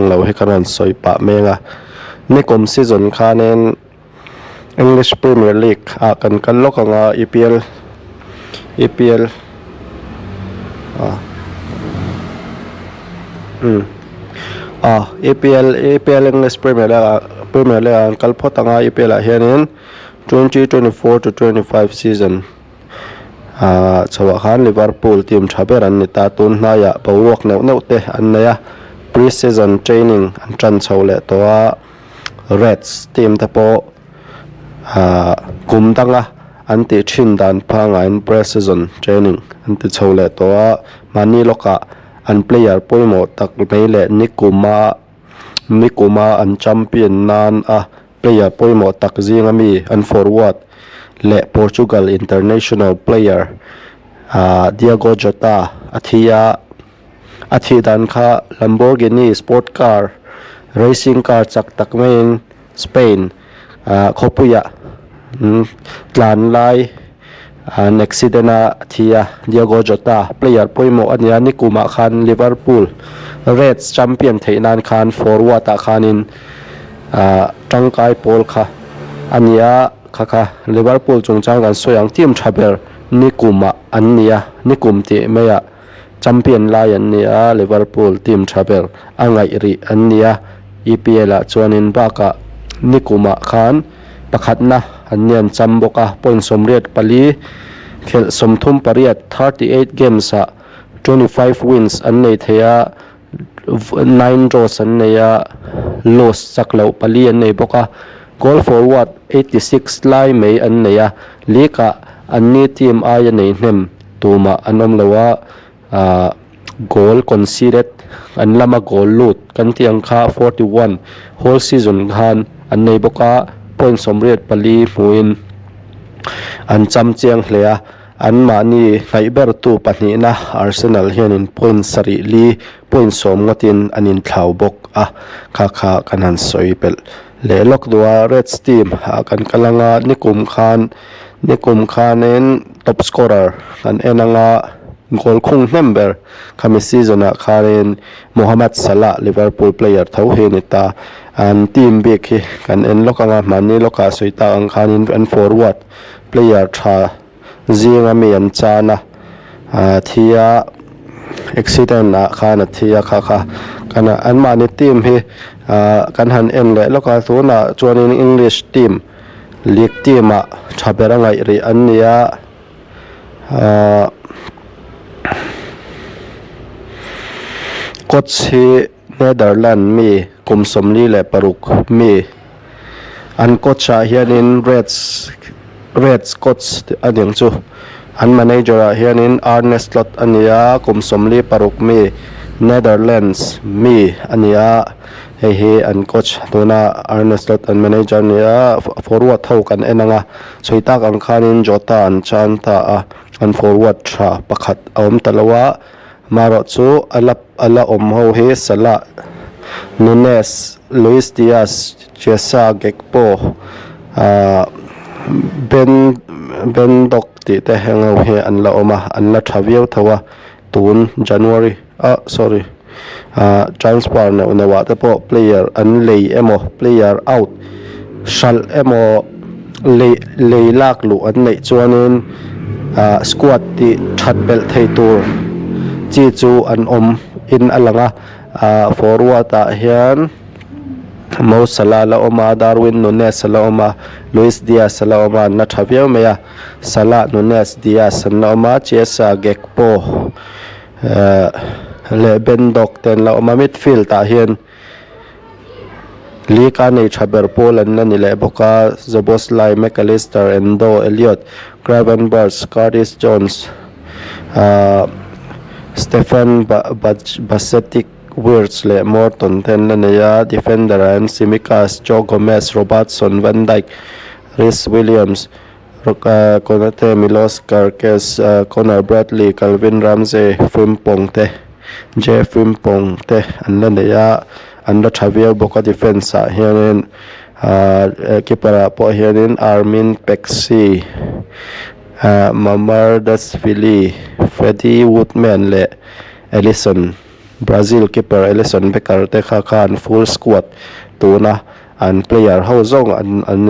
Heng lo hi kan rawn sawi pah meng a. Nikum season khanin English Premier League ah kan kal lawk ang a, EPL EPL ah umm ah EPL EPL English Premier League ah Premier League ah kan kal phawt ang a, EPL ah hianin 2024 to 25 season. Ahh chhoah khan Liverpool team tha ber an ni ta, tun hnaiah boruak neuh neuh te an nei a, pre season training an tan chho leh tawh a, Reds team te pawh ahh kum danga an tih thin dan pangngain pre season training an ti chho leh tawh a, mahni lawkah an player pawimawh tak mai leh nikuma nikuma an champion nan a. Player pawimawh tak zinga mi an forward leh Portugal international player Diogo Jota a thi a, a thih dan kha Lamborghini sport car racing car chak tak maiin Spain khawpuiah tlan lai an accident a thi a, Diogo Jota player pawimawh a nia, nikumah khan Liverpool Reds champion theih nan khan forward ah khanin ahh tangkai pawl kha a ni a, kha kha Liverpool chungchang kan sawi ang team tha ber nikumah an ni a, nikum tih maiah champion lai an ni a, Liverpool team tha ber a ngaih rih an ni a, EPL ah chuanin bakah nikumah khan pakhatna an ni an cham bawk a, point 84 khelh 38 38 games ah 25 wins an nei thei a. 9 draws an nei a, loss chak loh pali an nei bawk a, goal forward 86 lai mai an nei a, league ah an ni team aia nei hnem tumah an awm lo a, ahh goal conceded an lama goal lut kan tih ang kha 41 whole season khan an nei bawk a, point 84 hmuhin an cham chiang hle a. Anmahni hnaih bertu pahnihna Arsenal hianin point sarih li point sawm ngawtin an inthlau bawk a, kha kha kan han sawi pelh leh lawk duh a. Reds team ah kan kal ang a, nikum khan nikum khanin top scorer kan en ang a, goal khung hnem ber khami season ah khanin Mohamed Salah Liverpool player tho hi a ni ta. An team bik hi kan en lawk ang a, mahni lawkah sawi tak ang khanin an forward player tha zinga mi an chan a ah thi a accident ah khan a thi a kha kha kan an mahni team hi ah kan han en leh lawk a tunah chuanin english team league team ah tha ber a ngaih rih an ni a ah coach hi Netherland mi kum 46 mi an coach ah hianin Reds Reds coach a ni ang chu an manager ah hianin Arne Slot a ni a kum 46 mi Netherlands mi a ni a hei hi an coach tuna Arne Slot an manager a ni a forward ho kan en ang a sawi tak ang khanin Jota an chan ta a an forward tha pakhat a awm ta lo a marawh chu a la A la awm ho hi Salah, Nunez, Luis Diaz, Chiesa, Gakpo, ahh Ben Ben Doak tih te heng ho hi an la awm a, an la tha viau tho a, tun January ah sorry ah transfer neuh neuh ah te pawh player an lei emaw player out hralh emaw lei lei lak luh an neih chuanin ah squad tih that belh thei tur chi chu an awm in a lang a ah forward ah hian Mo Salah la awm a Darwin Nunez a la awm a Luis Diaz a la awm a an la tha viau mai a Salah Nunez Diaz an la awm a Chiesa Gakpo eh leh Ben Doak te an la awm a midfield ah hian. League a nei tha ber pawl an la ni leh bawk a, Szoboszlai, Mac Allister, Endo, Elliott, Gravenberch, Curtis Jones, ahh Stefan Bajcetic, Wirtz leh Morton te an la nei a, defender ah hian Tsimikas, Joe Gomez, Robertson, Van Dijk, Rhys Williams, Konate, Milos Kerkez, Conor Bradley, Calvin Ramsay, Frimpong te, Jay Frimpong te an la nei a, an la tha viau bawk a defence ah hianin ahh keeper ah pawh hianin Armin Pexi ahh Mamardashvili, Freddie Woodman leh Alisson. Brazil keeper Alisson Becker te kha khan full squad tuna an player ho zawng an an.